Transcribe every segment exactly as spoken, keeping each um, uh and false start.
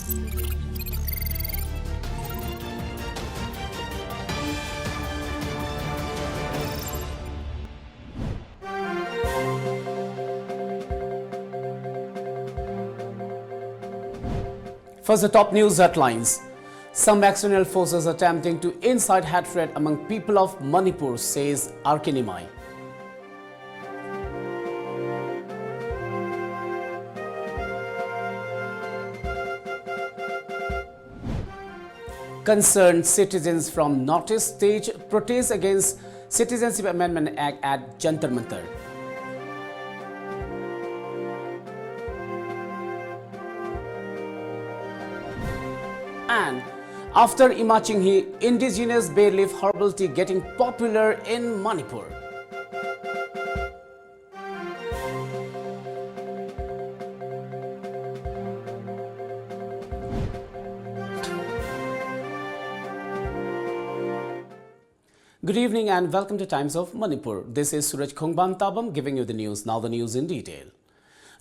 First, the top news headlines. Some external forces attempting to incite hatred among people of Manipur, says R K Nimai. Concerned citizens from Northeast stage protest against Citizenship Amendment Act at Jantar Mantar. And after Imachinghi, indigenous bay leaf herbal tea getting popular in Manipur. Good evening and welcome to Times of Manipur. This is Suraj Khongban Tabam giving you the news. Now the news in detail.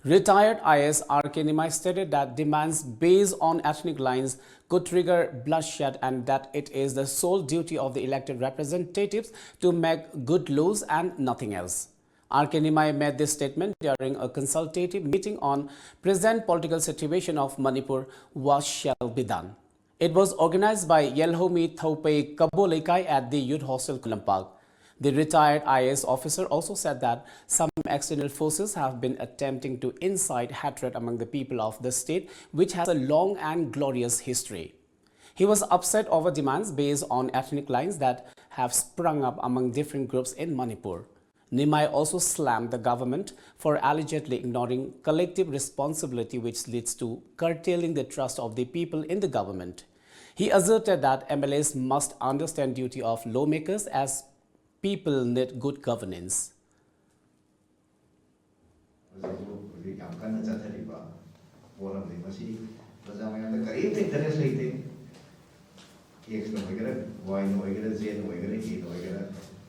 Retired I A S R K Nimai stated that demands based on ethnic lines could trigger bloodshed and that it is the sole duty of the elected representatives to make good laws and nothing else. R K Nimai made this statement during a consultative meeting on present political situation of Manipur, what shall be done. It was organized by Yelhomi Thoupei Kabo Leikai at the Youth Hostel Khullampak. The retired I A S officer also said that some external forces have been attempting to incite hatred among the people of the state, which has a long and glorious history. He was upset over demands based on ethnic lines that have sprung up among different groups in Manipur. Nimai also slammed the government for allegedly ignoring collective responsibility, which leads to curtailing the trust of the people in the government. He asserted that M L As must understand duty of lawmakers as people need good governance. ꯍꯧꯖꯤꯛ ꯍꯧꯖꯤꯛ ꯌꯥꯝ ꯀꯟꯅ ꯆꯠꯊꯔꯤꯕ ꯄꯣꯠ ꯑꯃꯅꯤ꯫ ꯃꯁꯤ ꯄ꯭ꯔꯖꯥ ꯃꯌꯥꯝꯗ ꯀꯔꯤꯝꯇ interest ꯂꯩꯇꯦ꯫ X ꯅ ꯑꯣꯏꯒꯦꯔꯥ, Y ꯅ ꯑꯣꯏꯒꯦꯔꯥ, Z ꯅ ꯑꯣꯏꯒꯦꯔꯥ, A ꯅ ꯑꯣꯏꯒꯦꯔꯥ,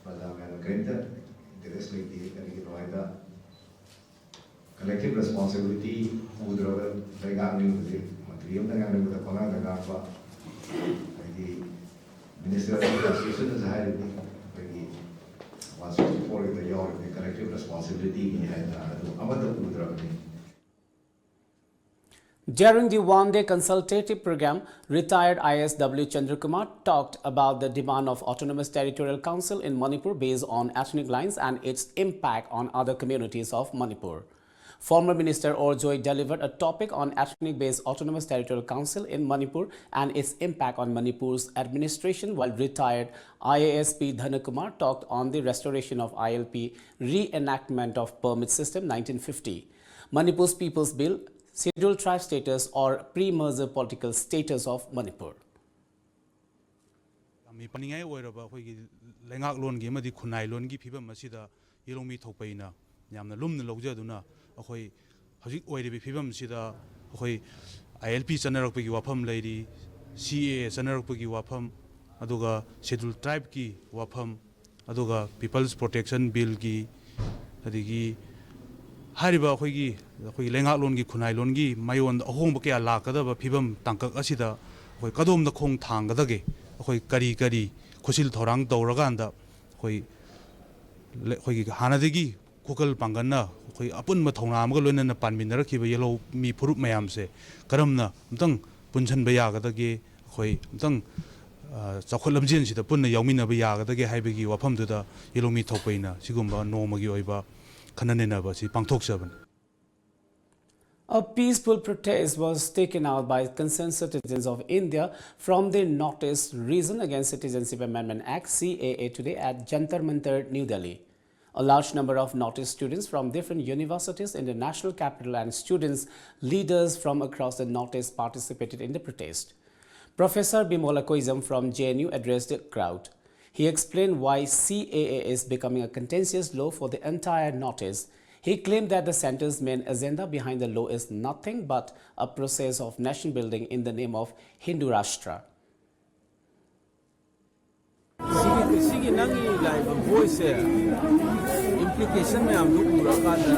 ꯄ꯭ꯔꯖꯥ ꯃꯌꯥꯝꯅ ꯀꯔꯤꯝꯇ interest ꯂꯩꯇꯦ꯫ ꯀꯔꯤꯒꯤꯅꯣ ꯍꯥꯏꯗ, collective responsibility ꯄꯨꯗ꯭ꯔꯕ ꯂꯩꯉꯥꯛꯅꯤ ꯍꯧꯖꯤꯛ ꯃꯅꯤꯄꯨꯔ꯫ ꯌꯨꯝꯗ ꯉꯥꯡꯅꯕꯗ ꯄꯉꯥꯡꯗ ꯉꯥꯡꯕ, ꯑꯩꯒꯤ Ministry of Infrastructureꯅꯁꯨ ꯍꯥꯏꯔꯤꯕꯅꯤ, ꯑꯩꯈꯣꯏꯒꯤ ꯋꯥꯟ ꯁꯤꯛꯁꯇꯤ ꯐꯣꯔꯒꯤꯗ ꯌꯥꯎꯔꯤꯕꯅꯤ, collective responsibilityꯒꯤꯅꯤ ꯍꯥꯏꯗꯅ, ꯑꯗꯨ ꯑꯃꯠꯇ ꯎꯗ꯭ꯔꯕꯅꯤ꯫ During the one-day consultative program, retired I A S W Chandra Kumar talked about the demand of Autonomous Territorial Council in Manipur based on ethnic lines and its impact on other communities of Manipur. Former Minister Orjoy delivered a topic on ethnic-based Autonomous Territorial Council in Manipur and its impact on Manipur's administration, while retired I A S P Dhanakumar talked on the restoration of I L P, reenactment of permit system nineteen fifty, Manipur's People's Bill, Scheduled Tribe status or pre-merger political status of Manipur. ꯌꯥꯝꯅ ꯄꯥꯅꯤꯡꯉꯥꯏ ꯑꯣꯏꯔꯕ ꯑꯩꯈꯣꯏꯒꯤ ꯂꯩꯉꯥꯛꯂꯣꯟꯒꯤ ꯑꯃꯗꯤ ꯈꯨꯟꯅꯥꯏꯂꯣꯟꯒꯤ ꯐꯤꯕꯝ ꯑꯁꯤꯗ ꯌꯦꯂꯧꯃꯤ ꯊꯣꯛꯄꯩꯅ ꯌꯥꯝꯅ ꯂꯨꯝꯅ ꯂꯧꯖꯗꯨꯅ, ꯑꯩꯈꯣꯏ ꯍꯧꯖꯤꯛ ꯑꯣꯏꯔꯤꯕ ꯐꯤꯕꯝꯁꯤꯗ ꯑꯩꯈꯣꯏ I L P ꯆꯠꯅꯔꯛꯄꯒꯤ ꯋꯥꯐꯝ ꯂꯩꯔꯤ, C A A ꯆꯠꯅꯔꯛꯄꯒꯤ ꯋꯥꯐꯝ, ꯑꯗꯨꯒ Scheduled Tribeꯀꯤ ꯋꯥꯐꯝ, ꯑꯗꯨꯒ People's Protection Billꯒꯤ, ꯑꯗꯒꯤ ꯍꯥꯏꯔꯤꯕ ꯑꯩꯈꯣꯏꯒꯤ ꯑꯩꯈꯣꯏꯒꯤ ꯂꯩꯉꯥꯛꯂꯣꯟꯒꯤ ꯈꯨꯟꯅꯥꯏꯂꯣꯟꯒꯤ ꯃꯥꯏꯌꯣꯟꯗ ꯑꯍꯣꯡꯕ ꯀꯌꯥ ꯂꯥꯛꯀꯗꯕ ꯐꯤꯕꯝ ꯇꯥꯡꯀꯛ ꯑꯁꯤꯗ ꯑꯩꯈꯣꯏ ꯀꯗꯣꯝꯗ ꯈꯣꯡ ꯊꯥꯡꯒꯗꯒꯦ, ꯑꯩꯈꯣꯏ ꯀꯔꯤ ꯀꯔꯤ ꯈꯨꯠꯁꯤꯜ ꯊꯧꯔꯥꯡ ꯇꯧꯔꯀꯥꯟꯗ ꯑꯩꯈꯣꯏ ꯑꯩꯈꯣꯏꯒꯤ ꯍꯥꯟꯅꯗꯒꯤ ꯈꯨꯀꯜ ꯄꯥꯡꯒꯜꯅ ꯑꯩꯈꯣꯏ ꯑꯄꯨꯟꯕ ꯊꯧꯅꯥ ꯑꯃꯒ ꯂꯣꯏꯅꯅ ꯄꯥꯟꯃꯤꯟꯅꯔꯛꯈꯤꯕ ꯌꯦꯜꯍꯧꯃꯤ ꯐꯨꯔꯨꯞ ꯃꯌꯥꯝꯁꯦ ꯀꯔꯝꯅ ꯑꯝꯇꯪ ꯄꯨꯟꯁꯤꯟꯕ ꯌꯥꯒꯗꯒꯦ, ꯑꯩꯈꯣꯏ ꯑꯝꯇꯪ ꯆꯥꯎꯈꯠ ꯂꯝꯖꯦꯟꯁꯤꯗ ꯄꯨꯟꯅ ꯌꯥꯎꯃꯤꯟꯅꯕ ꯌꯥꯒꯗꯒꯦ ꯍꯥꯏꯕꯒꯤ ꯋꯥꯐꯝꯗꯨꯗ ꯌꯦꯜꯍꯧꯃꯤ ꯊꯣꯛꯄꯩꯅ ꯁꯤꯒꯨꯝꯕ ꯅꯣꯡꯃꯒꯤ ꯑꯣꯏꯕ ꯈꯟꯅ ꯅꯩꯅꯕ ꯑꯁꯤ ꯄꯥꯡꯊꯣꯛꯆꯕꯅꯤ꯫ A peaceful protest was taken out by concerned citizens of India from the Northeast region against Citizenship Amendment Act, C A A, today at Jantar Mantar, New Delhi. A large number of Northeast students from different universities in the national capital and students leaders from across the Northeast participated in the protest. Professor Bimol Akoijam from J N U addressed the crowd. He explained why C A A is becoming a contentious law for the entire Northeast. He claimed that the centre's main agenda behind the law is nothing but a process of nation building in the name of Hindu Rashtra. ꯁꯤꯒꯤ ꯁꯤꯒꯤ ꯅꯪꯒꯤ ꯂꯥꯛꯏꯕ ꯚꯣꯏꯁꯁꯦ implication ꯃꯌꯥꯝꯗꯨ ꯎꯔꯀꯥꯟꯗ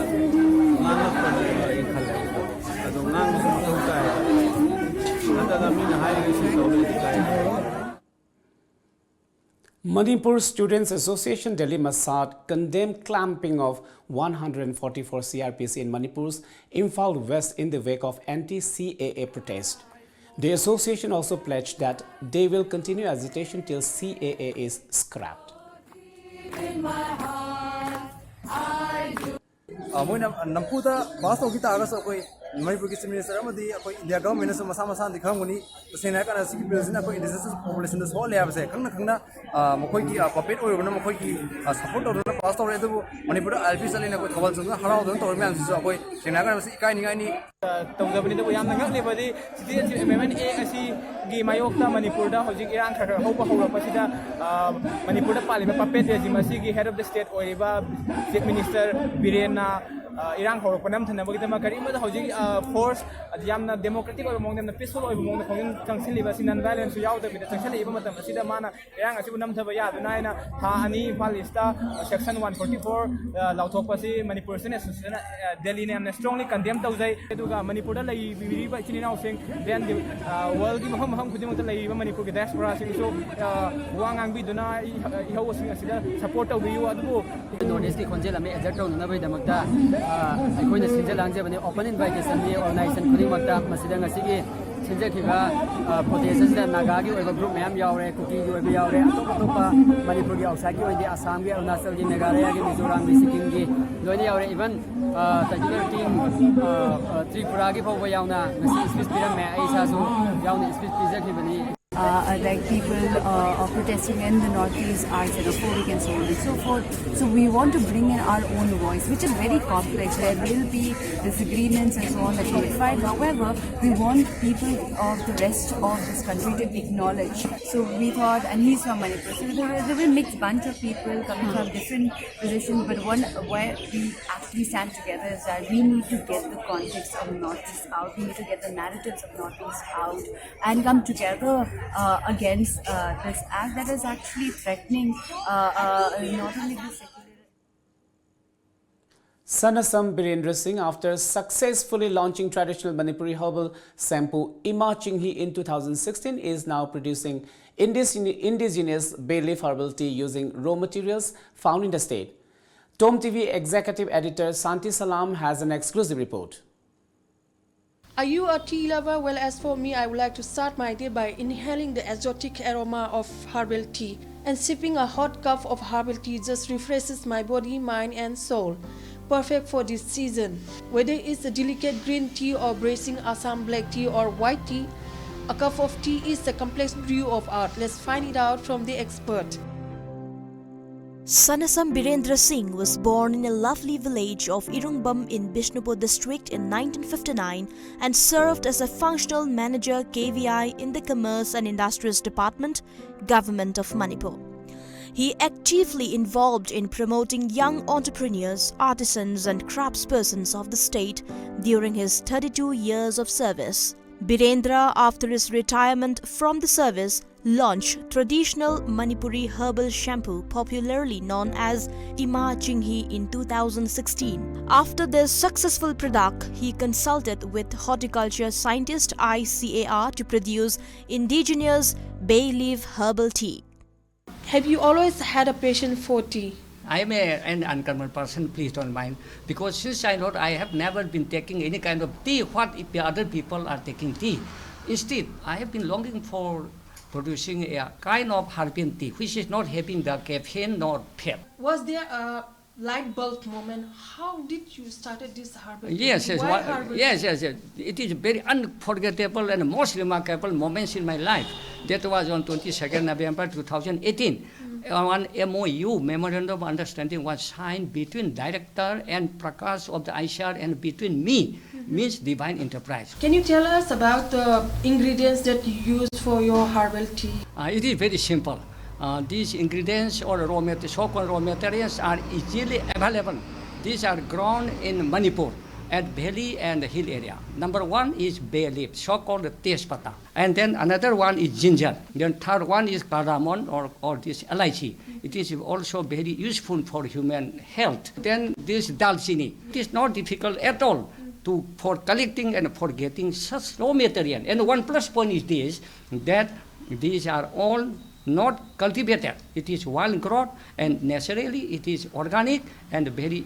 ꯉꯥꯡꯉꯛꯄꯅꯦꯅ ꯑꯩ ꯈꯜꯂꯦ꯫ ꯑꯗꯣ ꯉꯥꯡꯕꯁꯨ ꯃꯊꯧ ꯇꯥꯏ꯫ Manipur Students Association Delhi Masad condemned clamping of one hundred forty-four C R P C in Manipur's Imphal West in the wake of anti-C A A protest. The association also pledged that they will continue agitation till C A A is scrapped. ꯑ, ꯃꯣꯏꯅ ꯅꯝꯐꯨꯗ pass ꯇꯧꯈꯤ ꯇꯥꯔꯒꯁꯨ ꯑꯩꯈꯣꯏ ꯃꯅꯤꯄꯨꯔꯒꯤ chief minister ꯑꯃꯗꯤ ꯑꯩꯈꯣꯏ India ꯒꯚꯔꯟꯃꯦꯟꯅꯁꯨ ꯃꯁꯥ ꯃꯁꯥꯅꯗꯤ ꯈꯪꯉꯝꯒꯅꯤ꯫ ꯇꯁꯦꯡꯅ ꯍꯥꯏꯔꯀꯥꯟꯗ ꯁꯤꯒꯤ ꯕꯤꯜꯁꯤꯅ ꯑꯩꯈꯣꯏ ꯏꯟꯗꯤꯖꯤꯅꯁ ꯄꯣꯄꯨꯂꯦꯁꯟꯗ ꯁꯣꯛꯍꯜꯂꯦ ꯍꯥꯏꯕꯁꯦ ꯈꯪꯅ ꯈꯪꯅ, ꯑ, ꯃꯈꯣꯏꯒꯤ, ꯑ, ꯄꯄꯦꯠ ꯑꯣꯏꯔꯨꯕꯅ ꯃꯈꯣꯏꯒꯤ, ꯑ, ꯁꯄꯣꯔꯠ ꯇꯧꯗꯨꯅ ꯄꯥꯁ ꯇꯧꯔꯦ꯫ ꯑꯗꯨꯕꯨ ꯃꯅꯤꯄꯨꯔꯗ ꯑꯥꯏ ꯑꯦꯜ ꯄꯤ ꯆꯠꯂꯦꯅ ꯑꯩꯈꯣꯏ ꯊꯥꯕꯜ ꯆꯣꯡꯗꯨꯅ ꯍꯔꯥꯎꯗꯅ ꯇꯧꯔꯤ ꯃꯌꯥꯝꯁꯤꯁꯨ ꯑꯩꯈꯣꯏ ꯁꯦꯡꯅ ꯍꯥꯏꯔꯀꯥꯟꯗ ꯃꯁꯤ ꯏꯀꯥꯏꯅꯤꯡꯉꯥꯏꯅꯤ꯫ ꯇꯧꯖꯕꯅꯤ꯫ ꯑꯗꯨꯕꯨ ꯌꯥꯝꯅ ꯉꯛꯂꯤꯕꯗꯤ Citizenship Amendment Act ꯑꯁꯤꯒꯤ ꯃꯥꯌꯣꯛꯇ ꯃꯅꯤꯄꯨꯔꯗ ꯍꯧꯖꯤꯛ ꯏꯔꯥꯡ ꯈꯔ ꯈꯔ ꯍꯧꯕ ꯍꯧꯔꯛꯄꯁꯤꯗ, ꯑ, ꯃꯅꯤꯄꯨꯔꯗ ꯄꯥꯜꯂꯤꯕ ꯄꯄꯦꯠ ꯔꯦꯖꯤꯝ ꯑꯁꯤꯒꯤ ꯍꯦꯗ ꯑꯣꯐ ꯗ ꯁ꯭ꯇꯦꯠ ꯑꯣꯏꯔꯤꯕ ꯆꯤꯐ ꯃꯤꯅꯤꯁꯇꯔ ꯕꯤꯔꯦꯟꯅ, ꯑ, ꯏꯔꯥꯡ ꯍꯧꯔꯛꯄ ꯅꯝꯊꯅꯕꯒꯤꯗꯃꯛ ꯀꯔꯤꯒꯨꯝꯕꯗ ꯍꯧꯖꯤꯛ, ꯑ, ꯐꯣꯔꯁ, ꯑꯗꯤ ꯌꯥꯝꯅ ꯗꯦꯃꯣꯀ꯭ꯔꯦꯇꯤꯛ ꯑꯣꯏꯕ ꯃꯑꯣꯡꯗ, ꯌꯥꯝꯅ ꯄꯤꯁꯐꯨꯜ ꯑꯣꯏꯕ ꯃꯑꯣꯡꯗ ꯈꯣꯡꯖꯪ ꯆꯪꯁꯤꯜꯂꯤꯕ ꯑꯁꯤ ꯅꯟ ꯚꯥꯏꯂꯦꯟꯁꯁꯨ ꯌꯥꯎꯗꯕꯤꯗ ꯆꯪꯁꯤꯜꯂꯛꯏꯕ ꯃꯇꯝ ꯑꯁꯤꯗ ꯃꯥꯅ ꯏꯔꯥꯡ ꯑꯁꯤꯕꯨ ꯅꯝꯊꯕ ꯌꯥꯗꯨꯅ ꯍꯥꯏꯅ ꯊꯥ ꯑꯅꯤ Imphal east section one forty four ꯂꯥꯎꯊꯣꯛꯄꯁꯤ ꯃꯅꯤꯄꯨꯔ ꯁꯤꯅ ꯁꯤꯗꯅ ꯗꯦꯜꯂꯤꯅ ꯌꯥꯝꯅ ꯁ꯭ꯇꯔꯣꯡꯂꯤ ꯀꯟꯗꯦꯝ ꯇꯧꯖꯩ꯫ ꯑꯗꯨꯒ ꯃꯅꯤꯄꯨꯔꯗ ꯂꯩꯕꯤꯔꯤꯕ ꯏꯆꯤꯟ ꯏꯅꯥꯎꯁꯤꯡ, ꯗꯦꯟ ꯋꯥꯔꯜꯒꯤ ꯃꯐꯝ ꯃꯐꯝ ꯈꯨꯗꯤꯡꯃꯛꯇ ꯂꯩꯔꯤꯕ ꯃꯅꯤꯄꯨꯔꯒꯤ ꯗꯥꯏꯁꯄꯣꯔꯥꯁꯤꯡꯁꯨ, ꯑ, ꯋꯥ ꯉꯥꯡꯕꯤꯗꯨꯅ ꯏ-, ꯏꯍꯧꯁꯤꯡ ꯑꯁꯤꯗ ꯁꯄꯣꯔꯠ ꯇꯧꯕꯤꯌꯨ꯫ ꯑꯗꯨꯕꯨ ꯅꯣꯔꯠ ꯏꯁꯀꯤ ꯈꯣꯟꯖꯦꯜ ꯑꯃ ꯑꯦꯖꯔꯠ ꯇꯧꯅꯅꯕꯒꯤꯗꯃꯛꯇ, ꯑ, ꯑꯩꯈꯣꯏꯅ ꯁꯤꯟꯖ ꯂꯥꯡꯖꯕꯅꯤ꯫ ꯑꯣꯄꯟ ꯏꯟꯚꯥꯏꯇꯦꯁꯟꯅꯤ ꯑꯣꯔꯒꯅꯥꯏꯖꯦꯁꯟ ꯈꯨꯗꯤꯡꯃꯛꯇ꯫ ꯃꯁꯤꯗ ꯉꯁꯤꯒꯤ ꯁꯤꯟꯖꯈꯤꯕ, ꯑ, ꯄ꯭ꯔꯣꯇꯦꯁ ꯑꯁꯤꯗ ꯅꯥꯒꯥꯒꯤ ꯑꯣꯏꯕ ꯒ꯭ꯔꯨꯞ ꯃꯌꯥꯝ ꯌꯥꯎꯔꯦ, ꯀꯨꯀꯤꯒꯤ ꯑꯣꯏꯕ ꯌꯥꯎꯔꯦ, ꯑꯇꯣꯞ ꯑꯇꯣꯞꯄ ꯃꯅꯤꯄꯨꯔꯒꯤ ꯑꯥꯎꯠꯁꯥꯏꯠꯀꯤ ꯑꯣꯏꯅꯗꯤ ꯑꯁꯥꯝꯒꯤ, ꯑꯔꯨꯅꯥꯆꯜꯒꯤ, ꯃꯦꯘꯥꯂꯌꯥꯒꯤ, ꯃꯤꯖꯣꯔꯥꯝꯒꯤ, ꯁꯤꯛꯀꯤꯝꯒꯤ ꯂꯣꯏꯅ ꯌꯥꯎꯔꯦ꯫ ꯏꯚꯟ, ꯑ, ꯇꯥꯏꯇꯤꯀꯜ ꯇꯤꯝ, ꯑ, ꯑ, ꯇ꯭ꯔꯤꯄꯨꯔꯥꯒꯤ ꯐꯥꯎꯕ ꯌꯥꯎꯅ ꯉꯁꯤ ꯁ꯭ꯄꯤꯆ ꯄꯤꯔꯝꯃꯦ꯫ ꯑꯩ ꯏꯁꯥꯁꯨ ꯌꯥꯎꯅ speech ꯄꯤꯖꯈꯤꯕꯅꯤ꯫ Uh, like people uh, are protesting in the northeast are xenophobic and so on and so forth. So we want to bring in our own voice, which is very complex. There will be disagreements and so on that we find. However, we want people of the rest of this country to acknowledge. So we thought, and he's from Manipur, so there were, there were a mixed bunch of people coming from different positions, but one where we actually stand together is that we need to get the context of Northeast out, we need to get the narratives of Northeast out, and come together uh, against uh, this act that is actually threatening uh, uh, not only the secular Sanasam Birendra Singh, after successfully launching traditional Manipuri herbal shampoo Ima Chinghi in two thousand sixteen, is now producing indigene- indigenous bay leaf herbal tea using raw materials found in the state. Tom T V executive editor Santi Salam has an exclusive report. Are you a tea lover? Well, as for me, I would like to start my day by inhaling the exotic aroma of herbal tea. And sipping a hot cup of herbal tea just refreshes my body, mind, and soul. Perfect for this season. Whether it's a delicate green tea or bracing Assam black tea or white tea, a cup of tea is a complex brew of art. Let's find it out from the expert. Sanasam Birendra Singh was born in a lovely village of Irungbam in Bishnupur district in nineteen fifty-nine and served as a functional manager K V I in the Commerce and Industries Department, Government of Manipur. He actively involved in promoting young entrepreneurs, artisans and craftspersons of the state during his thirty-two years of service. Birendra, after his retirement from the service, launched traditional Manipuri herbal shampoo popularly known as Ima Chinghi in two thousand sixteen. After this successful product, he consulted with horticulture scientist I C A R to produce indigenous bay leaf herbal tea. Have you always had a passion for tea? I am a, an uncommon person, please don't mind. Because since childhood, I have never been taking any kind of tea, what if the other people are taking tea. Instead, I have been longing for producing a kind of herbal tea, which is not having the caffeine nor pep. Was there a light bulb moment? How did you started this herbal tea? Yes, yes, Why wha- herbal yes, tea? yes, yes. It is very unforgettable and most remarkable moments in my life. That was on twenty-second November two thousand eighteen. Uh, One M O U, Memorandum of Understanding, was signed between director and Prakash of the I C A R and between me, means Divine Enterprise. Can you tell us about the ingredients that you use for your herbal tea? Uh, it is very simple. Uh, these ingredients or raw materials, so-called raw materials, are easily available. These are grown in Manipur. at valley and hill area. Number one is bay leaf, so-called tejpata. And then another one is ginger. Then third one is cardamom or, or this elaichi. It is also very useful for human health. Then this dalchini. It is not difficult at all to, for collecting and for getting such raw material. And one plus point is this, that these are all not cultivated. It is wild growth and naturally it is organic and very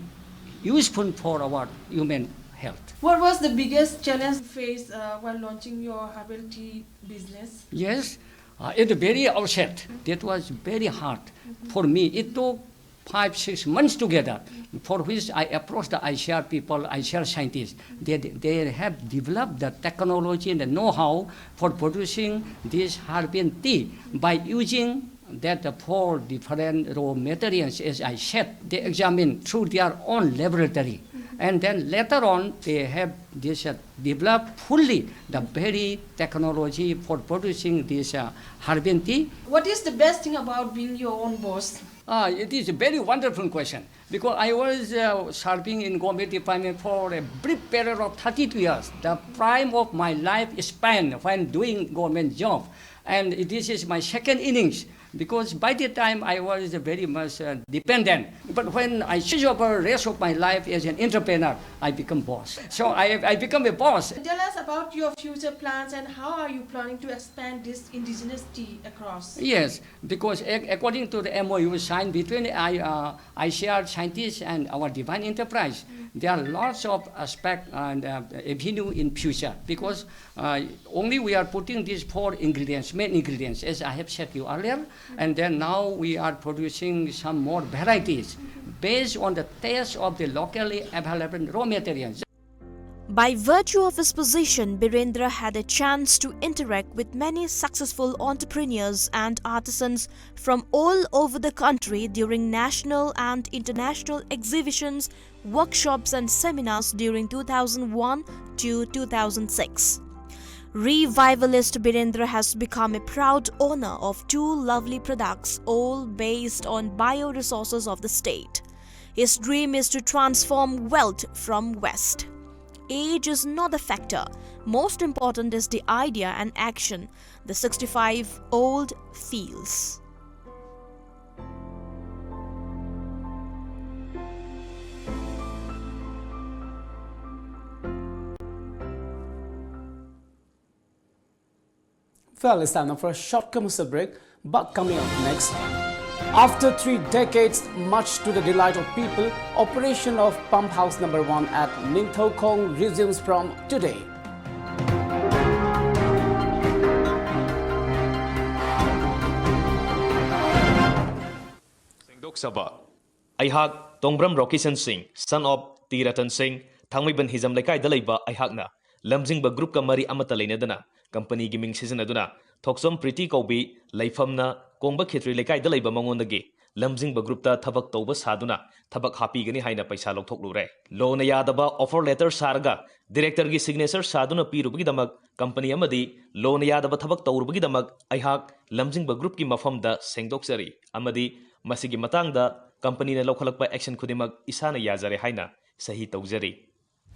useful for our human health. What was the biggest challenge you faced uh, while launching your herbal tea business? Yes, uh, at the very outset, that was very hard for me. It took five, six months together, for which I approached the I C R people, I C R scientists. They, they have developed the technology and the know-how for producing this herbal tea by using that four different raw materials, as I said, they examined through their own laboratory. And then later on, they have this, uh, developed fully the very technology for producing this, uh, herbal tea. What is the best thing about being your own boss? Ah, it is a very wonderful question because I was, uh, serving in government department for a brief period of thirty-two years, the prime of my life span when doing government job. And this is my second innings because by the time I was very much, uh, dependent. But when I switch over rest of my life as an entrepreneur, I become boss. So I, I become a boss. Tell us about your future plans and how are you planning to expand this indigenous tea across? Yes, because ac- according to the M O U signed between I, uh, I C R scientists and our Divine Enterprise, there are lots of aspect and, uh, avenue in future because, uh, only we are putting these four ingredients, main ingredients, as I have said you earlier, and then now we are producing some more varieties based on the taste of the locally available raw materials. By virtue of his position, Birendra had a chance to interact with many successful entrepreneurs and artisans from all over the country during national and international exhibitions, workshops, and seminars during two thousand one to two thousand six. Revivalist Birendra has become a proud owner of two lovely products, all based on bioresources of the state. His dream is to transform wealth from waste. Age is not the factor. Most important is the idea and action. The sixty-five old feels. Well, it's time now for a short commercial break, but coming up next, after three decades, much to the delight of people, operation of Pump House number one at Ningthoukhong resumes from today. ꯁꯦꯡꯗꯣꯛꯆꯕ꯫ ꯑꯩꯍꯥꯛ ꯇꯣꯡꯕ꯭ꯔꯝ ꯔꯣꯀꯤꯁꯟ ꯁꯤꯡ, son of T Ratan ꯁꯤꯡ, ꯊꯥꯡꯃꯩꯕꯟ ꯍꯤꯖꯝ ꯂꯩꯀꯥꯏꯗ ꯂꯩꯕ ꯑꯩꯍꯥꯛꯅ ꯂꯝꯖꯤꯡꯕ ꯒ꯭ꯔꯨꯞꯀ ꯃꯔꯤ ꯑꯃꯠꯇ ꯂꯩꯅꯗꯅ ꯀꯝꯄꯅꯤꯒꯤ ꯃꯤꯡ ꯁꯤꯖꯤꯟꯅꯗꯨꯅ ꯊꯣꯛꯆꯣꯝ ꯄ꯭ꯔꯤꯇꯤ ꯀꯧꯕꯤ ꯂꯩꯐꯝꯅ ꯀꯣꯡꯕ ꯈꯦꯇ꯭ꯔꯤ ꯂꯩꯀꯥꯏꯗ ꯂꯩꯕ ꯃꯉꯣꯟꯗꯒꯤ ꯂꯝꯖꯤꯡꯕ ꯒ꯭ꯔꯨꯞꯇ ꯊꯕꯛ ꯇꯧꯕ ꯁꯥꯗꯨꯅ ꯊꯕꯛ ꯍꯥꯞꯄꯤꯒꯅꯤ ꯍꯥꯏꯅ ꯄꯩꯁꯥ ꯂꯧꯊꯣꯛꯂꯨꯔꯦ꯫ ꯂꯣꯅ ꯌꯥꯗꯕ ꯑꯣꯐꯔ ꯂꯦꯇꯔ ꯁꯥꯔꯒ ꯗꯤꯔꯦꯛꯇꯔꯒꯤ ꯁꯤꯒꯅꯦꯆꯔ ꯁꯥꯗꯨꯅ ꯄꯤꯔꯨꯕꯒꯤꯗꯃꯛ ꯀꯝꯄꯅꯤ ꯑꯃꯗꯤ ꯂꯣꯅ ꯌꯥꯗꯕ ꯊꯕꯛ ꯇꯧꯔꯨꯕꯒꯤꯗꯃꯛ ꯑꯩꯍꯥꯛ ꯂꯝꯖꯤꯡꯕ ꯒ꯭ꯔꯨꯞꯀꯤ ꯃꯐꯝꯗ ꯁꯦꯡꯗꯣꯛꯆꯔꯤ ꯑꯃꯗꯤ ꯃꯁꯤꯒꯤ ꯃꯇꯥꯡꯗ ꯀꯝꯄꯅꯤꯅ ꯂꯧꯈꯠꯂꯛꯄ ꯑꯦꯛꯁꯟ ꯈꯨꯗꯤꯡꯃꯛ ꯏꯁꯥꯅ ꯌꯥꯖꯔꯦ ꯍꯥꯏꯅ ꯁꯍꯤ ꯇꯧꯖꯔꯤ꯫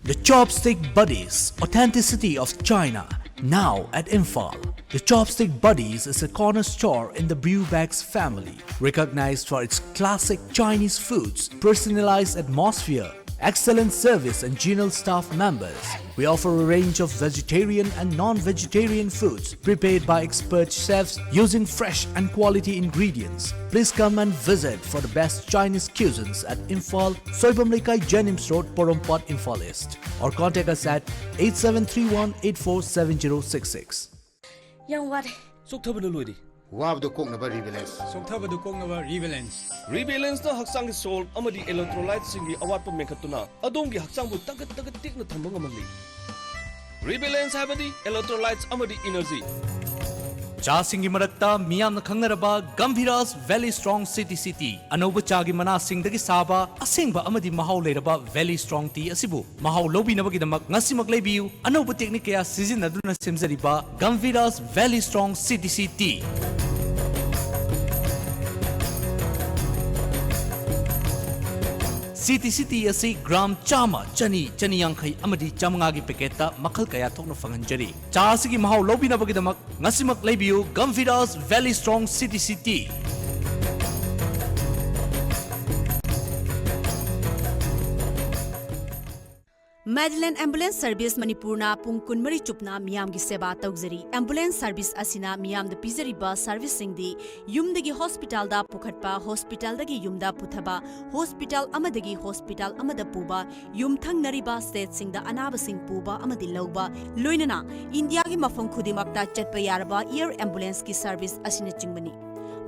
The Chopstick Buddies, authenticity of China, now at Imphal. The Chopstick Buddies is a corner store in the Brewbags family, recognized for its classic Chinese foods, personalized atmosphere, excellent service, and genial staff members. We offer a range of vegetarian and non-vegetarian foods prepared by expert chefs using fresh and quality ingredients. Please come and visit for the best Chinese cuisines at Imphal, Soibam Leikai, Jenims Road, Porompat, Imphal East. Or contact us at eight seven three one eight four seven zero six six. ꯌꯥꯝ ꯋꯥꯔꯦ꯫ ꯆꯣꯛꯊꯕꯅ ꯂꯣꯏꯔꯦ꯫ ꯋꯥꯕꯗꯨ ꯀꯣꯛꯅꯕ ꯔꯤꯕꯦꯂꯦꯟꯁ꯫ ꯁꯣꯛꯊꯕꯗꯨ ꯀꯣꯛꯅꯕ ꯔꯤꯕꯦꯂꯦꯟꯁ꯫ ꯔꯤꯕꯦꯂꯦꯟꯁꯅ ꯍꯛꯆꯥꯡꯒꯤ soul ꯑꯃꯗꯤ ꯏꯂꯦꯛꯇ꯭ꯔꯣꯂꯥꯏꯠꯁꯤꯡꯒꯤ ꯑꯋꯥꯠꯄ ꯃꯦꯟꯈꯠꯇꯨꯅ ꯑꯗꯣꯝꯒꯤ ꯍꯛꯆꯥꯡꯕꯨ ꯇꯒꯠ ꯇꯒꯠ ꯇꯦꯛꯅ ꯊꯝꯕ ꯉꯝꯍꯜꯂꯤ꯫ ꯔꯤꯕꯦꯂꯦꯟꯁ ꯍꯥꯏꯕꯗꯤ ꯏꯂꯦꯛꯇ꯭ꯔꯣꯂꯥꯏꯠꯁ ꯑꯃꯗꯤ ꯏꯅꯔꯖꯤ꯫ ꯆꯥꯁꯤꯡꯒꯤ ꯃꯔꯛꯇ ꯃꯤꯌꯥꯝꯅ ꯈꯪꯅꯔꯕ Gambhiras very strong C T C tea. ꯑꯅꯧꯕ ꯆꯥꯒꯤ ꯃꯅꯥꯁꯤꯡꯗꯒꯤ ꯁꯥꯕ ꯑꯁꯦꯡꯕ ꯑꯃꯗꯤ ꯃꯍꯥꯎ ꯂꯩꯔꯕ ꯚꯦꯂꯤ ꯁ꯭ꯇ꯭ꯔꯣꯡ ꯇꯤ ꯑꯁꯤꯕꯨ ꯃꯍꯥꯎ ꯂꯧꯕꯤꯅꯕꯒꯤꯗꯃꯛ ꯉꯁꯤꯃꯛ ꯂꯩꯕꯤꯌꯨ꯫ ꯑꯅꯧꯕ ꯇꯦꯛꯅꯤꯛ ꯀꯌꯥ ꯁꯤꯖꯤꯟꯅꯗꯨꯅ ꯁꯦꯝꯖꯔꯤꯕ Gambhiras very strong C T C tea. ꯁꯤꯇꯤ ꯁꯤꯇꯤ ꯑꯁꯤ ꯒ꯭ꯔꯥꯝ ꯆꯥꯝꯃ, ꯆꯅꯤ, ꯆꯅꯤ ꯌꯥꯡꯈꯩ ꯑꯃꯗꯤ ꯆꯥꯃꯉꯥꯒꯤ ꯄꯦꯀꯦꯠꯇ ꯃꯈꯜ ꯀꯌꯥ ꯊꯣꯛꯅ ꯐꯪꯍꯟꯖꯔꯤ꯫ ꯆꯥ ꯑꯁꯤꯒꯤ ꯃꯍꯥꯎ ꯂꯧꯕꯤꯅꯕꯒꯤꯗꯃꯛ ꯉꯁꯤꯃꯛ ꯂꯩꯕꯤꯌꯨ Gumfidas Valley Strong City City꯫ Madeline Ambulance Service ꯃꯅꯤꯄꯨꯔꯅ ꯄꯨꯡ ꯀꯨꯟꯃꯔꯤ ꯆꯨꯞꯅ ꯃꯤꯌꯥꯝꯒꯤ ꯁꯦꯕꯥ ꯇꯧꯖꯔꯤ꯫ Ambulance service ꯑꯁꯤꯅ ꯃꯤꯌꯥꯝꯗ ꯄꯤꯖꯔꯤꯕ service ꯁꯤꯡꯗꯤ ꯌꯨꯝꯗꯒꯤ hospital ꯗ ꯄꯨꯈꯠꯄ, hospital ꯗꯒꯤ ꯌꯨꯝꯗ ꯄꯨꯊꯕ, hospital ꯑꯃꯗꯒꯤ hospital ꯑꯃꯗ ꯄꯨꯕ, ꯌꯨꯝꯊꯪꯅꯔꯤꯕ state ꯁꯤꯡꯗ ꯑꯅꯥꯕꯁꯤꯡ ꯄꯨꯕ ꯑꯃꯗꯤ ꯂꯧꯕ, ꯂꯣꯏꯅꯅ ꯏꯟꯗꯤꯌꯥꯒꯤ ꯃꯐꯝ ꯈꯨꯗꯤꯡꯃꯛꯇ ꯆꯠꯄ ꯌꯥꯔꯕ air ambulance ꯀꯤ service ꯑꯁꯤꯅꯆꯤꯡꯕꯅꯤ꯫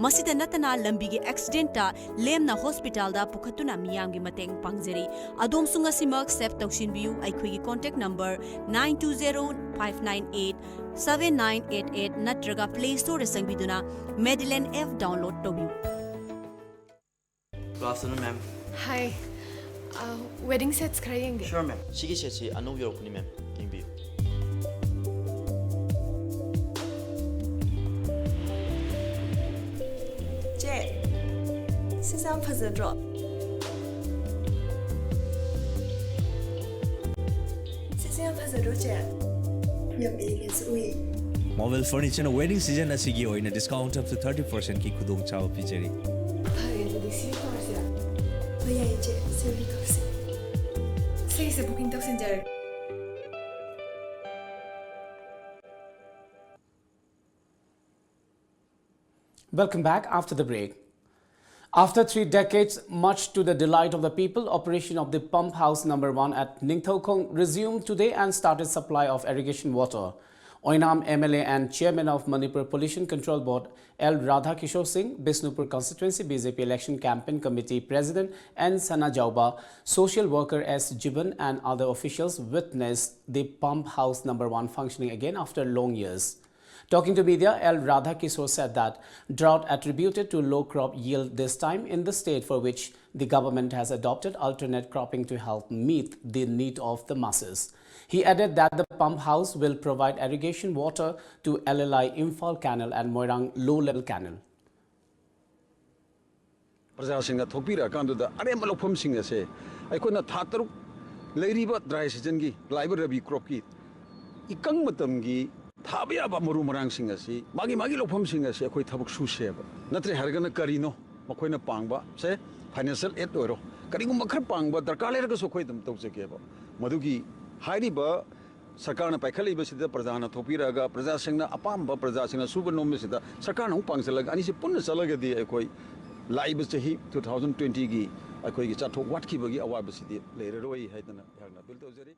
ꯃꯁꯤꯗ ꯅꯠꯇꯅ ꯂꯝꯕꯤꯒꯤ accident ꯇ ꯂꯦꯝꯅ hospital ꯗ ꯄꯨꯈꯠꯇꯨꯅ ꯃꯤꯌꯥꯝꯒꯤ ꯃꯇꯦꯡ ꯄꯥꯡꯖꯔꯤ꯫ ꯑꯗꯣꯝꯁꯨ ꯉꯁꯤꯃꯛ save ꯇꯧꯁꯤꯟꯕꯤꯌꯨ ꯑꯩꯈꯣꯏꯒꯤ contact number nine two zero five nine eight seven nine eight eight ꯅꯠꯇ꯭ꯔꯒ Play Store ꯗ ꯆꯪꯕꯤꯗꯨꯅ Madeline F download ꯇꯧꯕꯤꯌꯨ꯫ Good afternoon, ma'am. Hi. Uh, wedding sets ꯈꯔ ꯌꯦꯡꯒꯦ꯫ Sure, ma'am. ꯁꯤꯒꯤ set ꯁꯤ ꯑꯅꯧꯕ ꯌꯧꯔꯛꯄꯅꯤ, ma'am. ꯌꯦꯡꯕꯤꯌꯨ꯫ ꯆꯦ, ꯁꯤꯁꯦ ꯌꯥꯝ ꯐꯖꯗ꯭ꯔꯣ? ꯁꯤꯁꯦ ꯌꯥꯝ ꯐꯖꯗ꯭ꯔꯣ, ꯆꯦ? ꯌꯥꯝ ꯏꯪꯉꯦꯁꯨ ꯎꯏ꯫ Marvel Furniture ꯅ wedding season ꯑꯁꯤꯒꯤ ꯑꯣꯏꯅ discount up to thirty percent ꯀꯤ ꯈꯨꯗꯣꯡꯆꯥꯕ ꯄꯤꯖꯔꯤ꯫ ꯐꯔꯦ, ꯑꯗꯨꯗꯤ ꯁꯤ ꯇꯧꯔꯁꯤꯔꯥ? ꯍꯣꯏ, ꯌꯥꯏꯌꯦ, ꯆꯦ꯫ ꯁꯤ ꯑꯣꯏꯅ ꯇꯧꯔꯁꯤ꯫ ꯁꯤꯒꯤꯁꯦ booking ꯇꯧꯁꯤꯟꯖꯔꯒꯦ꯫ Welcome back after the break. After three decades, much to the delight of the people, operation of the pump house number one at Ningthoukhong resumed today and started supply of irrigation water. Oinam M L A and Chairman of Manipur Pollution Control Board, L Radhakishore Singh, Bishnupur Constituency B J P Election Campaign Committee President N Sana Jauba, social worker S Jiban and other officials witnessed the pump house number one functioning again after long years. Talking to media, L Radhakishore said that drought attributed to low crop yield this time in the state, for which the government has adopted alternate cropping to help meet the need of the masses. He added that the pump house will provide irrigation water to L L I Imphal Canal and Moirang Low Level Canal. ꯄ꯭ꯔꯖꯥꯁꯤꯡꯅ ꯊꯣꯛꯄꯤꯔꯛꯑꯀꯥꯟꯗꯨꯗ ꯑꯔꯦꯝꯕ ꯂꯧꯐꯝꯁꯤꯡ ꯑꯁꯦ ꯑꯩꯈꯣꯏꯅ ꯊꯥ ꯇꯔꯨꯛ ꯂꯩꯔꯤꯕ dry ꯁꯤꯖꯟꯒꯤ, ꯂꯥꯛꯂꯤꯕ ꯔꯕꯤ ꯀ꯭ꯔꯣꯞꯀꯤ ꯏꯀꯪ ꯃꯇꯝꯒꯤ ꯊꯥꯕ ꯌꯥꯕ ꯃꯔꯨ ꯃꯔꯥꯡꯁꯤꯡ ꯑꯁꯤ, ꯃꯥꯒꯤ ꯃꯥꯒꯤ ꯂꯧꯐꯝꯁꯤꯡ ꯑꯁꯤ ꯑꯩꯈꯣꯏ ꯊꯕꯛ ꯁꯨꯁꯦꯕ꯫ ꯅꯠꯇ꯭ꯔꯦ ꯍꯥꯏꯔꯒꯅ ꯀꯔꯤꯅꯣ ꯃꯈꯣꯏꯅ ꯄꯥꯡꯕ ꯁꯦ, ꯐꯥꯏꯅꯥꯟꯁꯤꯌꯦꯜ ꯑꯦꯗ ꯑꯣꯏꯔꯣ, ꯀꯔꯤꯒꯨꯝꯕ ꯈꯔ ꯄꯥꯡꯕ ꯗꯔꯀꯥꯔ ꯂꯩꯔꯒꯁꯨ ꯑꯩꯈꯣꯏ ꯑꯗꯨꯝ ꯇꯧꯖꯒꯦꯕ꯫ ꯃꯗꯨꯒꯤ ꯍꯥꯏꯔꯤꯕ ꯁꯔꯀꯥꯔꯅ ꯄꯥꯏꯈꯠꯂꯛꯏꯕꯁꯤꯗ ꯄ꯭ꯔꯖꯥꯅ ꯊꯣꯛꯄꯤꯔꯛꯑꯒ, ꯄ꯭ꯔꯖꯥꯁꯤꯡꯅ ꯑꯄꯥꯝꯕ, ꯄ꯭ꯔꯖꯥꯁꯤꯡꯅ ꯁꯨꯕ ꯅꯣꯝꯕꯁꯤꯗ ꯁꯔꯀꯥꯔꯅ ꯑꯃꯨꯛ ꯄꯥꯡꯁꯤꯜꯂꯒ, ꯑꯅꯤꯁꯤ ꯄꯨꯟꯅ ꯆꯠꯂꯒꯗꯤ ꯑꯩꯈꯣꯏ ꯂꯥꯛꯏꯕ ꯆꯍꯤ ꯇꯨ ꯊꯥꯎꯖꯟ ꯇ꯭ꯋꯦꯟꯇꯤꯒꯤ ꯑꯩꯈꯣꯏꯒꯤ ꯆꯥꯊꯣꯛ ꯋꯥꯠꯈꯤꯕꯒꯤ ꯑꯋꯥꯕꯁꯤꯗꯤ ꯂꯩꯔꯔꯣꯏ ꯍꯥꯏꯗꯅ ꯑꯩꯍꯥꯛꯅ ꯑꯄꯤꯜ ꯇꯧꯖꯔꯤ꯫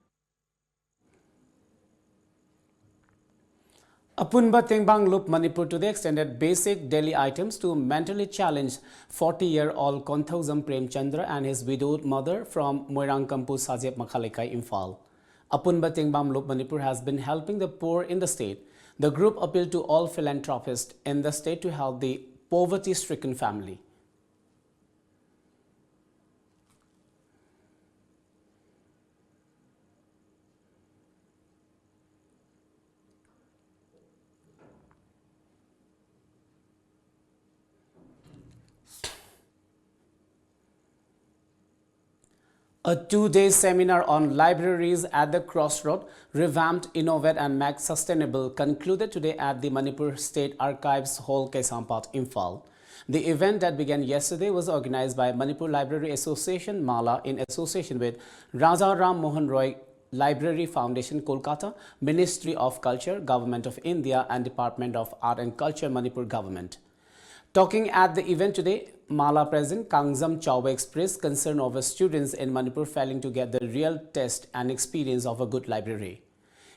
Apunba Tengbang Lup Manipur today extended basic daily items to mentally challenged forty-year-old Konthoujam Premchandra and his widowed mother from Moirang Kampu Sajep Makhaleikai, Imphal. Apunba Tengbang Lup Manipur has been helping the poor in the state. The group appealed to all philanthropists in the state to help the poverty-stricken family. A two-day seminar on libraries at the crossroad, revamped, innovate and make sustainable, concluded today at the Manipur State Archives Hall, Kaisampad, Imphal. The event that began yesterday was organized by Manipur Library Association, MALA, in association with Raja Ram Mohan Roy Library Foundation, Kolkata, Ministry of Culture, Government of India and Department of Art and Culture, Manipur Government. Talking at the event today, MALA President Kangjam Chawa expressed concern over students in Manipur failing to get the real test and experience of a good library.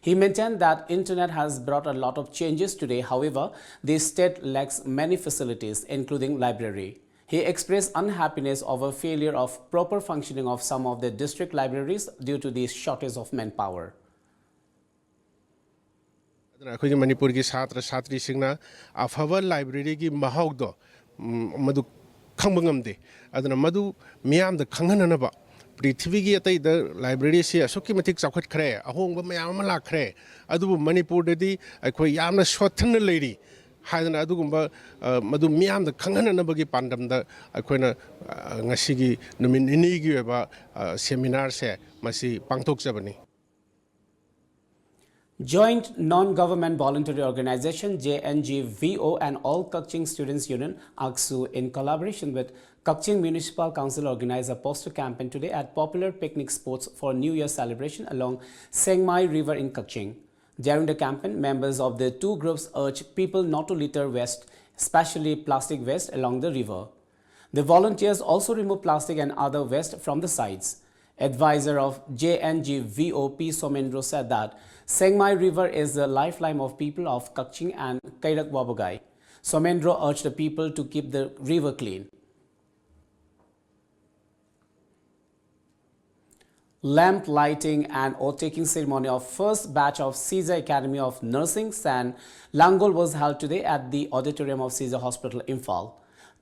He maintained that internet has brought a lot of changes today. However, the state lacks many facilities, including library. He expressed unhappiness over failure of proper functioning of some of the district libraries due to the shortage of manpower. ꯑꯗꯨꯅ ꯑꯩꯈꯣꯏꯒꯤ ꯃꯅꯤꯄꯨꯔꯒꯤ ꯁꯥꯇ꯭ꯔ ꯁꯥꯇ꯭ꯔꯤꯁꯤꯡꯅ ꯑꯐꯕ ꯂꯥꯏꯕ꯭ꯔꯦꯔꯤꯒꯤ ꯃꯍꯥꯎꯗꯣ, ꯎꯝ, ꯃꯗꯨ ꯈꯪꯕ ꯉꯝꯗꯦ꯫ ꯑꯗꯨꯅ ꯃꯗꯨ ꯃꯤꯌꯥꯝꯗ ꯈꯪꯍꯟꯅꯅꯕ, ꯄ꯭ꯔꯤꯊꯤꯕꯤꯒꯤ ꯑꯇꯩꯗ ꯂꯥꯏꯕ꯭ꯔꯦꯔꯤꯁꯤ ꯑꯁꯨꯛꯀꯤ ꯃꯇꯤꯛ ꯆꯥꯎꯈꯠꯈ꯭ꯔꯦ, ꯑꯍꯣꯡꯕ ꯃꯌꯥꯝ ꯑꯃ ꯂꯥꯛꯈ꯭ꯔꯦ, ꯑꯗꯨꯕꯨ ꯃꯅꯤꯄꯨꯔꯗꯗꯤ ꯑꯩꯈꯣꯏ ꯌꯥꯝꯅ ꯁꯣꯠꯊꯅ ꯂꯩꯔꯤ꯫ ꯍꯥꯏꯗꯅ ꯑꯗꯨꯒꯨꯝꯕ, ꯑ, ꯃꯗꯨ ꯃꯤꯌꯥꯝꯗ ꯈꯪꯍꯟꯅꯅꯕꯒꯤ ꯄꯥꯟꯗꯝꯗ ꯑꯩꯈꯣꯏꯅ, ꯑ, ꯉꯁꯤꯒꯤ ꯅꯨꯃꯤꯠ ꯅꯤꯅꯤꯒꯤ ꯑꯣꯏꯕ, ꯑ, seminarꯁꯦ ꯃꯁꯤ ꯄꯥꯡꯊꯣꯛꯆꯕꯅꯤ꯫ Joint Non-Government Voluntary Organization, J N G V O, and All Kakching Students Union, AKSU, in collaboration with Kakching Municipal Council, organized a poster campaign today at popular picnic spots for New Year celebration along Sengmai River in Kakching. During the campaign, members of the two groups urged people not to litter waste, especially plastic waste, along the river. The volunteers also removed plastic and other waste from the sites. Advisor of J N G V O P Somendro said that Sengmai River is the lifeline of people of Kakching and Kairak Wabagai. Somendro urged the people to keep the river clean. Lamp lighting and oath-taking ceremony of first batch of Sija Academy of Nursing, San Langol, was held today at the auditorium of Sija Hospital, Imphal.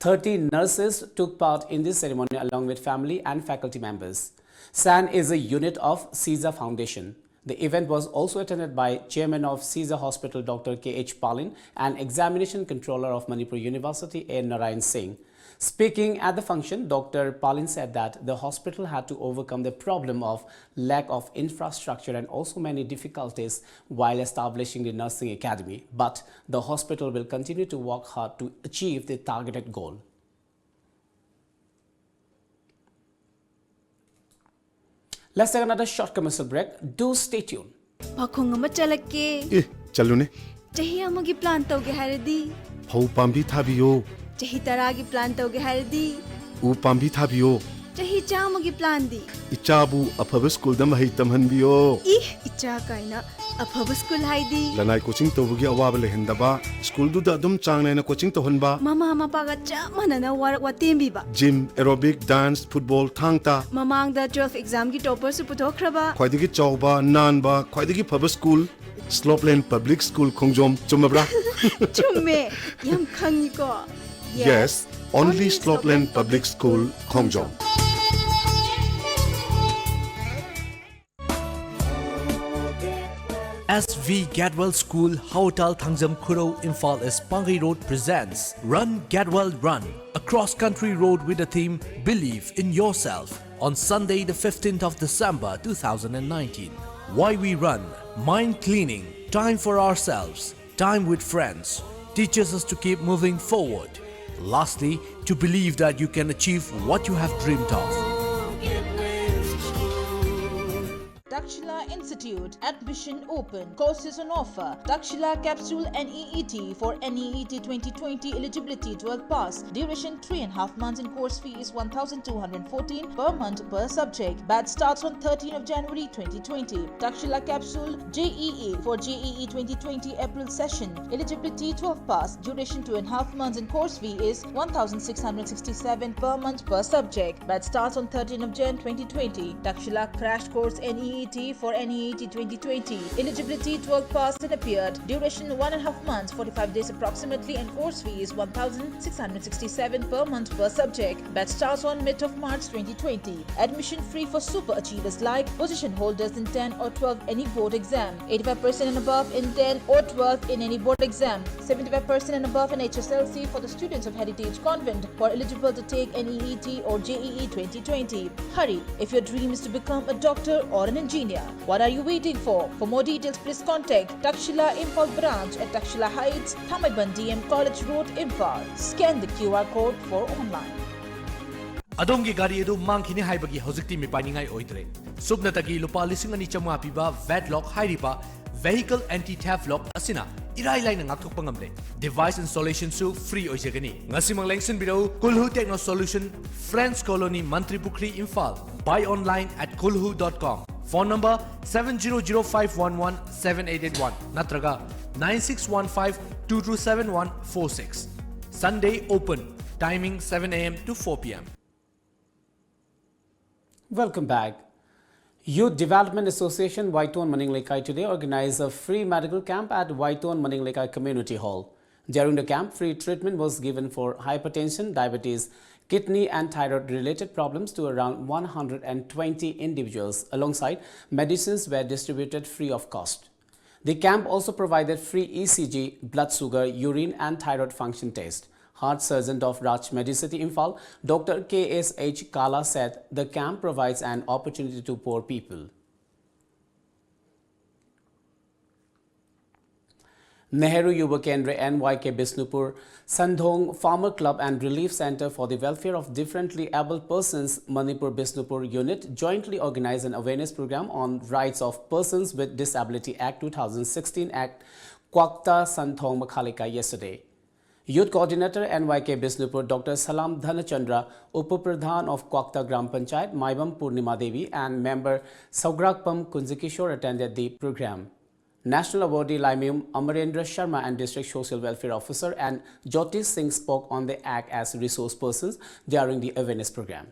Thirty nurses took part in this ceremony along with family and faculty members. San is a unit of Sija Foundation. The event was also attended by Chairman of Sija Hospital, Doctor K H Palin, and Examination Controller of Manipur University, A Narayan Singh. Speaking at the function, Doctor Palin said that the hospital had to overcome the problem of lack of infrastructure and also many difficulties while establishing the nursing academy. But the hospital will continue to work hard to achieve the targeted goal. Let's take another short commercial break. Do stay tuned. ꯄꯥꯈꯣꯡ ꯑꯃ ꯆꯠꯂꯛꯀꯦ꯫ ꯑꯦ, ꯆꯠꯂꯨꯅꯦ꯫ ꯆꯍꯤ ꯑꯃꯒꯤ plan ꯇꯧꯒꯦ ꯍꯥꯏꯔꯗꯤ? ꯐꯧ ꯄꯥꯝꯕꯤ ꯊꯥꯕꯤꯌꯣ꯫ ꯆꯍꯤ ꯇꯔꯥꯒꯤ plan ꯇꯧꯒꯦ ꯍꯥꯏꯔꯗꯤ? ꯎ ꯄꯥꯝꯕꯤ ꯊꯥꯕꯤꯌꯣ꯫ ꯆꯍꯤ ꯆꯥꯝꯃꯒꯤ planꯗꯤ? ꯏꯆꯥꯕꯨ ꯑꯐꯕ ꯁ꯭ꯀꯨꯜꯗ ꯃꯍꯩ ꯇꯝꯍꯟꯕꯤꯌꯣ꯫ ꯏ, ꯏꯆꯥ ꯀꯥꯏꯅ꯫ ꯑꯐꯕ ꯁ꯭ꯀꯨꯜ ꯍꯥꯏꯗꯤ? ꯂꯅꯥꯏ coaching ꯇꯧꯕꯒꯤ ꯑꯋꯥꯕ ꯂꯩꯍꯟꯗꯕ, ꯁ꯭ꯀꯨꯜꯗꯨꯗ ꯑꯗꯨꯝ ꯆꯥꯡ ꯅꯥꯏꯅ coaching ꯇꯧꯍꯟꯕ꯫ ꯃꯃꯥ ꯃꯄꯥꯒ ꯆꯞ ꯃꯥꯟꯅꯅ work ꯋꯥꯇꯦꯝꯕꯤꯕ꯫ Gym, aerobic, dance, football, ꯊꯥꯡ ꯇꯥ꯫ ꯃꯃꯥꯡꯗ twelve examꯒꯤ topperꯁꯨ ꯄꯨꯊꯣꯛꯈ꯭ꯔꯕ꯫ ꯈ꯭ꯋꯥꯏꯗꯒꯤ ꯆꯥꯎꯕ, ꯅꯥꯟꯕ, ꯈ꯭ꯋꯥꯏꯗꯒꯤ ꯐꯕ ꯁ꯭ꯀꯨꯜ, Slopeland Public School ꯈꯣꯡꯖꯣꯝ꯫ ꯆꯨꯝꯃꯕ꯭ꯔꯥ? ꯆꯨꯝꯃꯦ, ꯌꯥꯝ ꯈꯪꯉꯤꯀꯣ꯫ Yes, only Slopeland Public School Khongjom. As V Gadwell School, Haotal Thangjam Khurou, Imphal East, Pangai Road presents Run Gadwell Run, a cross-country road with the theme Believe in Yourself, on Sunday the fifteenth of December two thousand nineteen. Why we run? Mind cleaning, time for ourselves, time with friends, teaches us to keep moving forward. Lastly, to believe that you can achieve what you have dreamed of. Takshila Institute, admission open, courses on offer. Takshila Capsule N E E T for N E E T twenty twenty, eligibility twelve pass, duration three and a half months and course fee is one thousand two hundred fourteen per month per subject. Batch starts on thirteenth of January twenty twenty. Takshila Capsule J E E for J E E twenty twenty April session, eligibility twelve pass, duration two and a half months and course fee is one thousand six hundred sixty-seven per month per subject. Batch starts on thirteenth of Jan twenty twenty. Takshila Crash Course N E E T for N E E T twenty twenty. Eligibility twelve passed and appeared. Duration one and a half months, forty-five days approximately, and course fee is one thousand six hundred sixty-seven per month per subject. Batch starts on mid of March twenty twenty. Admission free for super achievers like position holders in ten or twelve any board exam. Eighty-five percent and above in ten or twelve in any board exam. Seventy-five percent and above in H S L C for the students of Heritage Convent who are eligible to take N E E T or J E E twenty twenty. Hurry, if your dream is to become a doctor or an engineer. What are you waiting for? For more details, please contact Takshila Imphal branch at Takshila Heights, Thamaiban D M College Road, Imphal. Scan the Q R code for online. ꯑꯗꯣꯝꯒꯤ ꯒꯥꯔꯤ ꯑꯗꯨ ꯃꯥꯡꯈꯤꯅꯤ ꯍꯥꯏꯕꯒꯤ ꯍꯧꯖꯤꯛꯇꯤ ꯃꯤꯄꯥꯏꯅꯤꯡꯉꯥꯏ ꯑꯣꯏꯗ꯭ꯔꯦ꯫ ꯁꯨꯞꯅꯇꯒꯤ ꯂꯨꯄꯥ ꯂꯤꯁꯤꯡ ꯑꯅꯤ ꯆꯥꯝꯃꯉꯥ ꯄꯤꯕ ꯚꯦꯠ ꯂꯣꯛ ꯍꯥꯏꯔꯤꯕ vehicle anti theft lock ꯑꯁꯤꯅ ꯏꯔꯥꯏ ꯂꯥꯏꯅ ꯉꯥꯛꯊꯣꯛꯄ ꯉꯝꯂꯦ꯫ Device installation ꯁꯨ free ꯑꯣꯏꯖꯒꯅꯤ꯫ ꯉꯁꯤꯃꯛ ꯂꯦꯡꯁꯤꯟꯕꯤꯔꯛꯎ, ꯀꯨꯜꯍꯨ Techno Solution, Friends Colony, ꯃꯟꯇ꯭ꯔꯤ ꯄꯨꯈ꯭ꯔꯤ, Imphal. Buy online at kulhu dot com. Phone number seven zero zero five one one seven eight eight one ꯅꯠꯇ꯭ꯔꯒ nine six one five two two seven one four six. Sunday open, timing seven A M to four P M. Welcome back. Youth Development Association Waiton Maningleikai today organized a free medical camp at Waiton Maningleikai Community Hall. During the camp, free treatment was given for hypertension, diabetes, kidney and thyroid related problems to around one hundred and twenty individuals. Alongside, medicines were distributed free of cost. The camp also provided free E C G, blood sugar, urine and thyroid function test. Heart surgeon of Raj Medicity Imphal, Doctor K S H Kala said the camp provides an opportunity to poor people. Nehru Yuva Kendra, N Y K Bishnupur, Sandhong Farmer Club and Relief Center for the Welfare of Differently Abled Persons, Manipur Bishnupur Unit jointly organized an awareness program on rights of persons with disability Act two thousand sixteen at Kwakta Sandhong Makhalika yesterday. Youth Coordinator N Y K Bishnupur Doctor Salam Dhanachandra, Upapradhan of Kwakta Gram Panchayat, Maibam Purnima Devi, and member Saugrakpam Kunjikishore attended the program. National awardee Laimyum Amarendra Sharma and District Social Welfare Officer and Jyoti Singh spoke on the act as resource persons during the awareness program.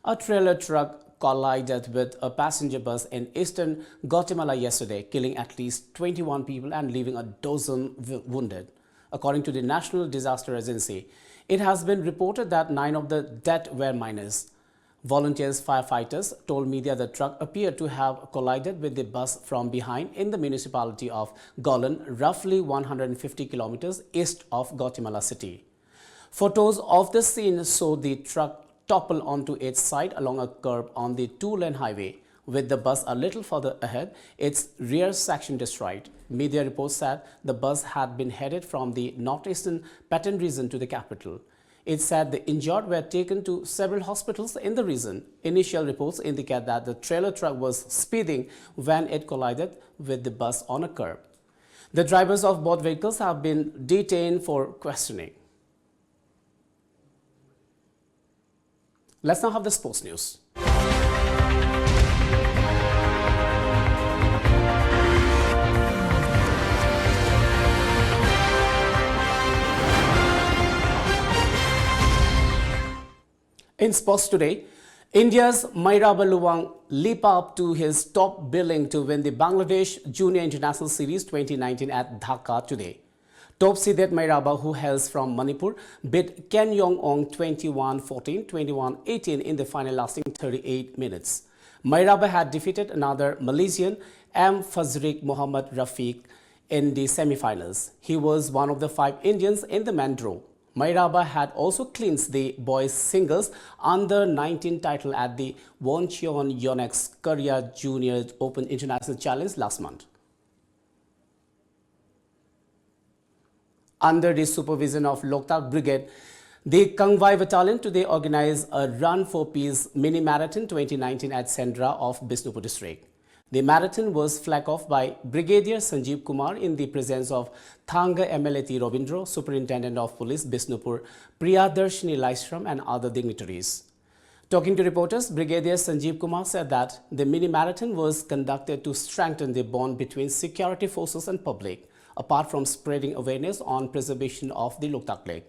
A trailer truck collided with a passenger bus in eastern Guatemala yesterday, killing at least twenty-one people and leaving a dozen w- wounded. According to the National Disaster Agency, it has been reported that nine of the dead were minors. Volunteers firefighters told media the truck appeared to have collided with the bus from behind in the municipality of Golan, roughly one hundred fifty kilometers east of Guatemala City. Photos of the scene show the truck topple onto its side along a curb on the two-lane highway, with the bus a little further ahead, its rear section destroyed. Media reports said the bus had been headed from the northeastern Patan region to the capital. It said the injured were taken to several hospitals in the region. Initial reports indicate that the trailer truck was speeding when it collided with the bus on a curb. The drivers of both vehicles have been detained for questioning. Let's now have the sports news. In sports today, India's Mairaba Luwang leap up to his top billing to win the Bangladesh Junior International Series twenty nineteen at Dhaka today. Top seeded Mairaba, who hails from Manipur, beat Ken Yong Ong twenty-one fourteen, twenty-one eighteen in the final, lasting thirty-eight minutes. Mairaba had defeated another Malaysian, M Fazriq Muhammad Rafiq, in the semi-finals. He was one of the five Indians in the men draw. Mairaba had also clinched the boys singles under nineteen title at the Won Cheon Yonex Korea Junior Open International Challenge last month. Under the supervision of Loktak Brigade, the Kangvai Battalion today organized a Run for Peace mini marathon twenty nineteen at Sendra of Bishnupur district. The marathon was flagged off by Brigadier Sanjeev Kumar in the presence of Thanga M L A T Robindro, Superintendent of Police Bishnupur Priyadarshini Laishram, and other dignitaries. Talking to reporters, Brigadier Sanjeev Kumar said that the mini marathon was conducted to strengthen the bond between security forces and public, apart from spreading awareness on preservation of the Loktak Lake.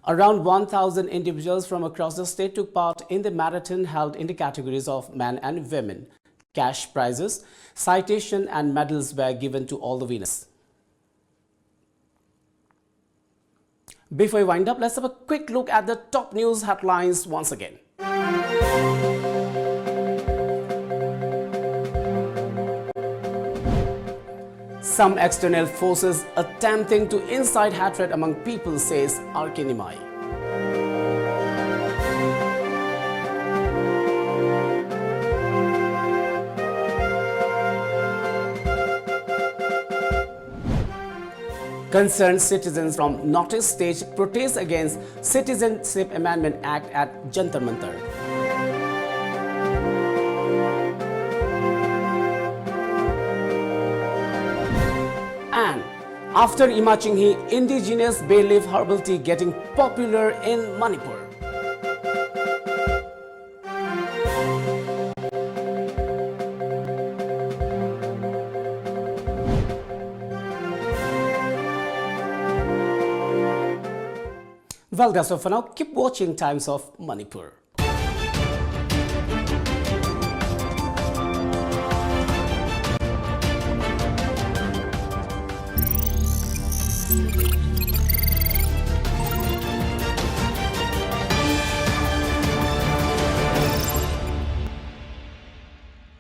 Around one thousand individuals from across the state took part in the marathon held in the categories of men and women. Cash prizes, citation, and medals were given to all the winners. Before we wind up, let's have a quick look at the top news headlines once again. Some external forces attempting to incite hatred among people, says R K Nimai. Concerned citizens from Northeast stage protest against Citizenship Amendment Act at Jantar Mantar. And after Ima Chinghi, indigenous bay leaf herbal tea getting popular in Manipur. Well, that's all for now. Keep watching Times of Manipur.